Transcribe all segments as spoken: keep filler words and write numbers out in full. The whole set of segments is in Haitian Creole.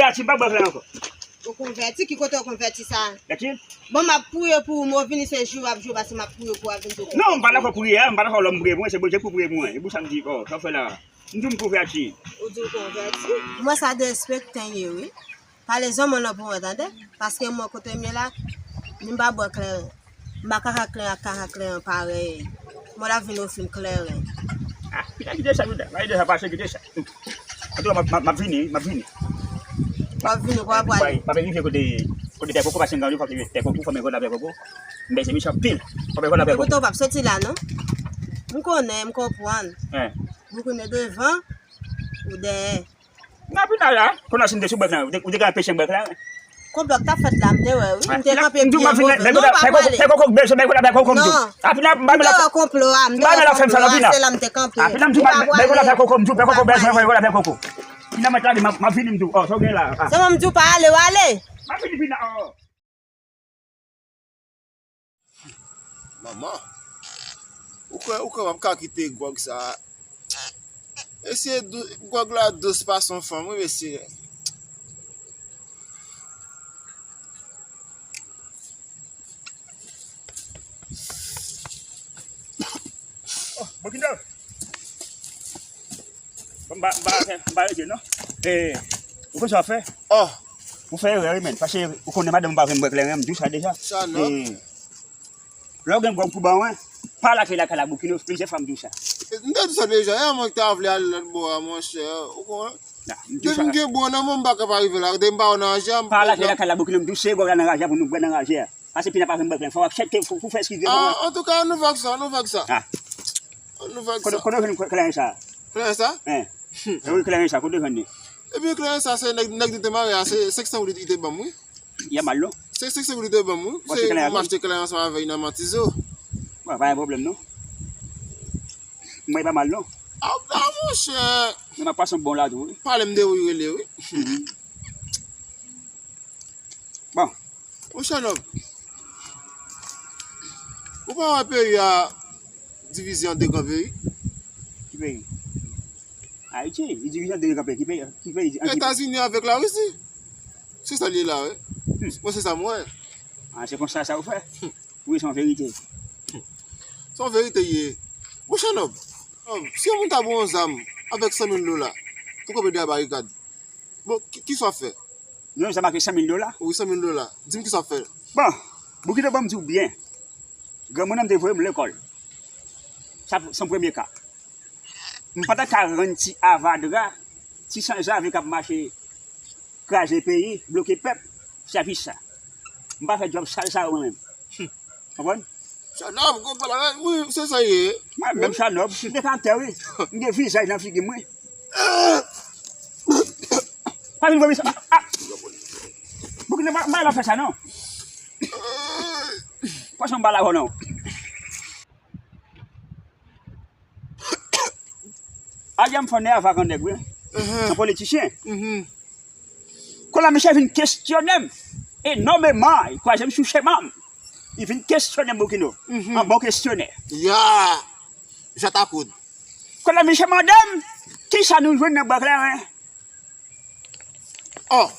konvèti, m pa bwè kleren ankò. Ou konvèti? Ki kote ou konvèti sa? Bon, m ap priye pou ou, men w vini se joure ap joure, paske m ap priye pou ou, w ap vin di w konvèti. Non, m pa dakò priye a, m pa dakò lòm priye pou mwen, se Bondye ki pou priye pou mwen. E pou sa m di, oh, sa w fè la. M di m konvèti. Ou di w konvèti? Mwen sa derespekte ye, wi. Pale zanmi w lan pou mwen, tande. Paske mwen kote m ye la, m pa bwè kleren. M pa ka ka kleren ak kaka kleren parèy. Mwen la vin ofri m kleren. Ah, pita kite sa, pita. Kite sa, pase, kite sa. Antouka, m ap, m ap, m ap vini, m ap vini. W ap vini, w ap prale. Pa vin rive kote, kote tè koko, paske m gade fòk tè koko, fò m vòt la tè koko. M bèze misye anpil. Fò m vòt la tè koko. Epoutan w p ap soti la, non? M konnen, m konprann. Hein. Ou konnen devan, ou dèyè. N ap vin la. Kounye a si m te sou bwèk la, ou te, ou te ka anpeche m bwèk la. Konplò k t ap fèt la, m te wè, wi. M te kanpe byen move. Non, w ap prale. Fè koko, fè koko, bèl, fè koko, fè koko, m di w. Apina, m pa men la fè. M te wè konplò a, m te wè konplò a, se la m te kanpe. Apina, m di w, fè koko, m di w, fè koko, bèl, fè koko, fè koko. Apina, mwen t ale, m ap, m ap vini, m di w. Oh, sa w gen la. Ah. Se mwen m di w pa ale, w ale. M ap vini, vini, oh. Manman, ou kwè, ou kwè m ap ka kite gwòg sa a? Mesye, dou-, gwòg la dous pase yon fanm, wi, mesye. M pa, m pa fè, m pa rete non. E, ou konn sa w ap fè? Oh. Ou fè erè wi, men. Paske ou konnen madanm ou pa vle m bwè kleren, m di w sa deja. Sa non. E, lè w gen gwòg pou ban mwen, pa lage lakay la boukinos, plizyè fwa m di w sa. M te di sa deja, e mwen ki ta vle ale lòt bò a, monchè. Ou konprann? Depi m gen bon nan men m, m pa ka pa rive la. Depi m pa wè nan aje a, m pa lage lakay la boukinos, m di w se gwòg la nan raje a pou nou bwè nan raje a. Pase pina pa vin bwè kleren. Fò w aksepte, fò, fò w fè eskiz devan mwen. Ah, antouka, ann nou vag sa, ann nou vag sa. Ah. Ann nou vag sa. Kote, kote w jwenn kleren sa? Kleren sa? Hein. Wi, kleren sa, kote w jwenn li? Epi kleren sa, se nèg, nèg nou te mare a, se senk san goud li te ban m, wi. Y a mal non. Se senk san goud li te ban m, wi. Se mwen achte kleren ansanm avè l nan Matizo. Bon, pa gen pwoblèm non. Mwen pa mal non. Ah, ah, monchè. Men m ap pase yon bon la tou, wi. Pale m de ou rele, wi. Bon. Monchè nòb, ou pa wè peyi a divize an de gran peyi? Ki peyi? Ayiti, li divize an de gran peyi. Ki peyi? Ki peyi? Etazini avèk Larisi. Se sa l ye la, wi. Hmm. Mwen, se sa m wè. Ah, se konsa sa ou fè? Hmm. Wi, se yon verite. Hmm. Se yon verite ye. Monchè nòb, nòb, si yon moun ta ba w yon zam avèk san mil dola pou kanpe dèyè barikad, bon, ki, ki sa w ap fè? Yon zam ak san mil dola? Wi, san mil dola. Di m ki sa w ap fè. Bon, Boukino, ban m di w byen. Granmoun nan m te voye m lekòl. Sa, se yon premye ka. M pa ta ka rann ti avadra, ti sanzave k ap mache kraze peyi, bloke pèp, sèvis sa. M pa fè djòb sal sa yo mwen menm. Konprann? Sa nòb, konprann, wi, se sa ye. Mwen menm sa nòb, m te ka aktè, wi. M gen vizaj nan figi m, wi. Pa vin vòmi sa. Ah! Boukine, m pa, m pa la fè sa, non. Pòs mwen m pa la vò, non. Alyè m fò nèy avè ak yon nèg, wi. Yon politisyen. Kounye a misye vin kesyone m enòmeman, li kwaze m sou chemen m. Li vin kesyone m, Boukino. Yon bon kesyonè. Ya! Jatakoud. Kounye a misye mande m, kisa nou jwenn nan bwè kleren? Oh!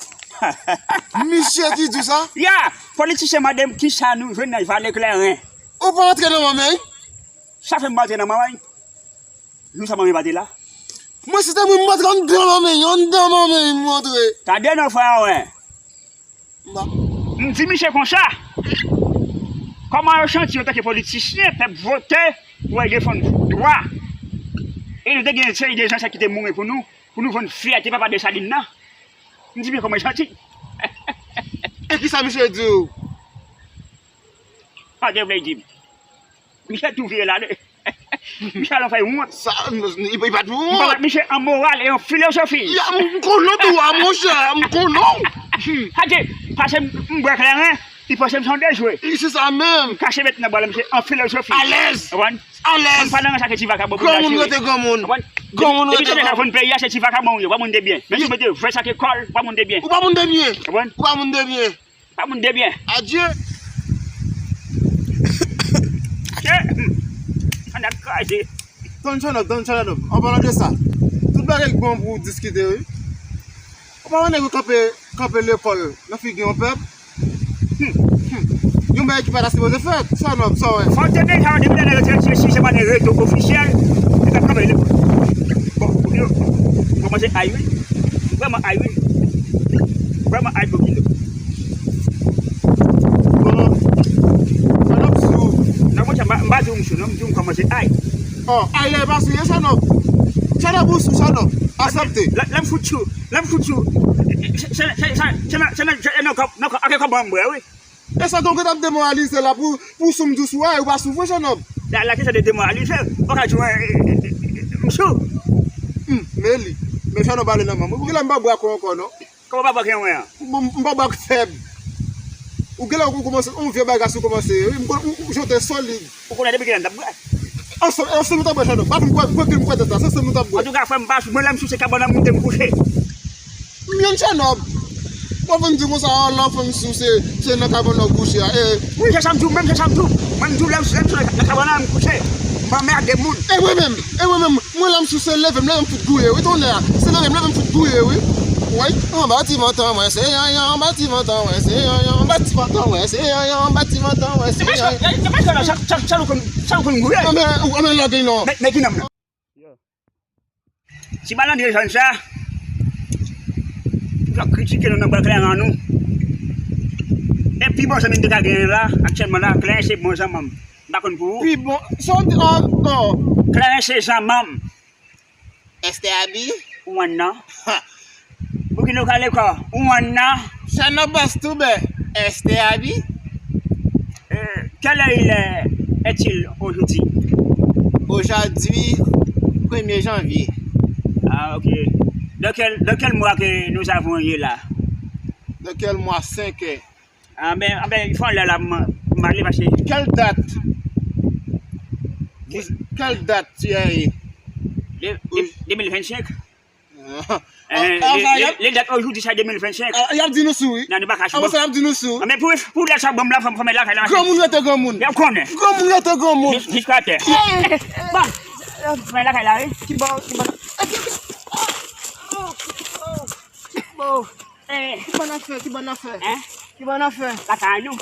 Misye ki di w sa? Ya! Politisyen mande m kisa nou jwenn nan vale kleren. Ou pa antre nan manmay? Sa fè m pa antre nan manmay. Jou sa manmay pa te la. Mwen, si te mwen, m antre anndan manmay, anndan manmay, m antre. Tande non, frè, wè. M di misye konsa, kòman yo santi yo tanke politisyen, pèp vote pou al defann dwa. E nou te gen yon seri de zansèt ki te mouri pou nou, pou nou jwenn fyète papa Desalin nan. M di, men kòman yo santi? E kisa misye di w? Pa gen vle di m. Misye tou vire l ale. Misye al fè wont. Sa, li, li pa t wont. M pa wè misye an moral e an filozofi. Ya, m konnen w tou a, monchè, m konnen w. Adje, pase m, m bwè kleren, li panse m se yon dejwe. Se sa menm. M kache mèt nan bwè la, misye an filozofi. Alèz. Konprann? Alèz. M pa nan rans ak ti vakabon pou lage. Granmoun rete granmoun. Konprann? Granmoun rete granmoun. Depi se nèg la vin peyi a, se ti vakabon ou ye. Ou pa moun de byen. Menm si w mete vrè sa ke kòl, ou pa moun de byen. Ou pa moun de byen. Konprann? Ou pa moun de byen. Pa moun de byen. Adye. Adye. Ann ap kraze. Tann chanèl, tann chanèl. An palan de sa, tout bagay ki bon pou diskite, wi. Ou pa wè nèg yo kanpe, kanpe lekòl nan figi yon pèp? Hmm, hmm. Yon bagay ki pa ta sipoze fèt. Sa nòb, sa w wè? Fò w te deja wè depi lè nèg yo te retire size pa nan rezo ofisyèl, yo t ap kanpe lekòl. Bon, Boukino, m kòmanse ay wi. M vrèman ay wi. M vrèman ay Boukino. Bon, sa nòb sou. Non, monchè, m pa, m pa di w m sou, non, m di w m kòmanse ay. Oh, ay la e pa sou ye, sa nòb. Sa nòb ou sou, sa nòb. Aksepte. Lè, lè m fout sou, lè m fout sou. Se, se, se nan, se nan, se nan, nan, nan, nan, nan kòb mwen m bwè, wi. E sa donk ou t ap demoralize la pou, pou sou m di w sou a, e ou pa sou vre, sa nòb. La, la kesyon de demoralize, ou ka di mwen, eh, eh, eh, eh, m sou. Hmm, men li. Men sa nòb ale nan manm. Ou gen lè m pa bwè ak ou ankò, non. Kòman w pa bwè ak mwen an? M, m pa bwè ak fèb. Ou gen lè ou kòmanse, yon vye bagay sou kòmanse, wi. M konn, ou, ou, ou jote solid. Ou konnen depi kilè n t ap bwè? Ansanm, ansanm nou t ap bwè, Chanòb. Pa vin bwè, bwè ke m bwè tèt la, se ansanm nou t ap bwè. Antouka, frè m, pa sou mwen, lè m sou se kabann nan m moute m kouche. M jwenn Chanòb. Mwen vin di konsa, lè w fè m sou se, se nan kabann nan w kouche a. E. Wi, se sa m di w, menm se sa m di w. Mwen m di w, lè m, lè m sou nan kabann nan m kouche. M anmède moun. E mwen menm, e mwen menm, mwen lè m sou se leve m, leve m fout gouye, wi, tonnè a. Se leve m, leve m fout gouye, wi. Wi, anba ti vantan mwen, se yanyan, anba ti vantan mwen, se yanyan, anba ti vantan mwen, se yanyan, anba ti vantan mwen, se yanyan. Se pa sa, sa, sa, sa nou konn, sa nou konn gouye. Anben, anben, lage non. Men, men ki nonm nan? Yo. Ti malandren jòn sa, li t ap kritike nou nan bò kleren nou. E pi bon zanmi m te ka genyen la, aktyèlman la, kleren se bon zanmi m. M pa konn pou ou. Pi bon, sa w di ankò? Kleren se zanmi m. Esther Abi? Ou wè nan? Pou ki nou kale kò? Ou wè nan? Sa nan bas tou bè. Esther Abi? Euh, quelle heure il est, est-il aujourd'hui? Aujourd'hui, premier janvier. Ah, ok. Dans quel, dans quel mois que nous avons eu là? Dans quel mois? Cinq heures. Ah ben, ah ben, il faut aller là, m, m ale pase. Quelle date? Quelle date tu as eu? De, de, deux mille vingt-cinq. Ah, eh, ah, le, ah, le, y ap, le date aujourd'hui, c'est deux mille vingt-cinq. Ah, y ap di nou sou, wi. Nan, nou pa kache. Ah, bon, sa y ap di nou sou. Ah, men pou, pou lè sa, bon, la, fòm, fòm, la, la. Granmoun rete granmoun. Yo konnen. Granmoun rete granmoun. Jis, jis atè. Bon, fòm, la, la, wi. Ki bò, ki bò. Ki bò. Eh. Ki bò n ap fè, ki bò n ap fè? Hein? Ki bò n ap fè? Lakay nou.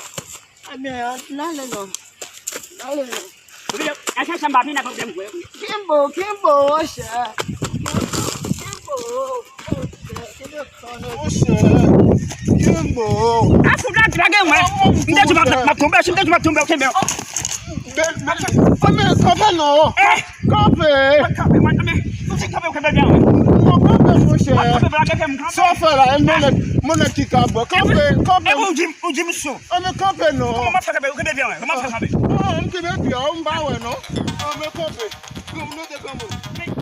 Ebyen, n ale non. N ale non. Wi, nan sans sa m pa vin ak pwoblèm vre. Kenbe w, kenbe w, monchè. Kenbe w, monchè. Kenbe w, monchè. Kenbe w. Monchè, kenbe w. A fout la, lage mwen. M te di m ap, m ap tonbe, si m te di m ap tonbe, w kenbe m. Bèl, bèl. Kanpe, kanpe non. Eh. Kanpe. Mwen kanpe, mwen kanpe. Ou se kanpe, ou kanpe byen. Mwen kanpe, monchè. Mwen kanpe, lage m kanpe. Sa w fè la, e mwen nèg, mwen nèg ki ka bò. Kanpe, kanpe. E ou di m, ou di m sou. Ann kanpe non. Kòman m ap fè kanpe? Ou kenbe pye mwen. Kòman m ap fè kanpe? Ah, m kenbe pye w, m pa wè non. Ann kanpe. Granmoun rete granmoun.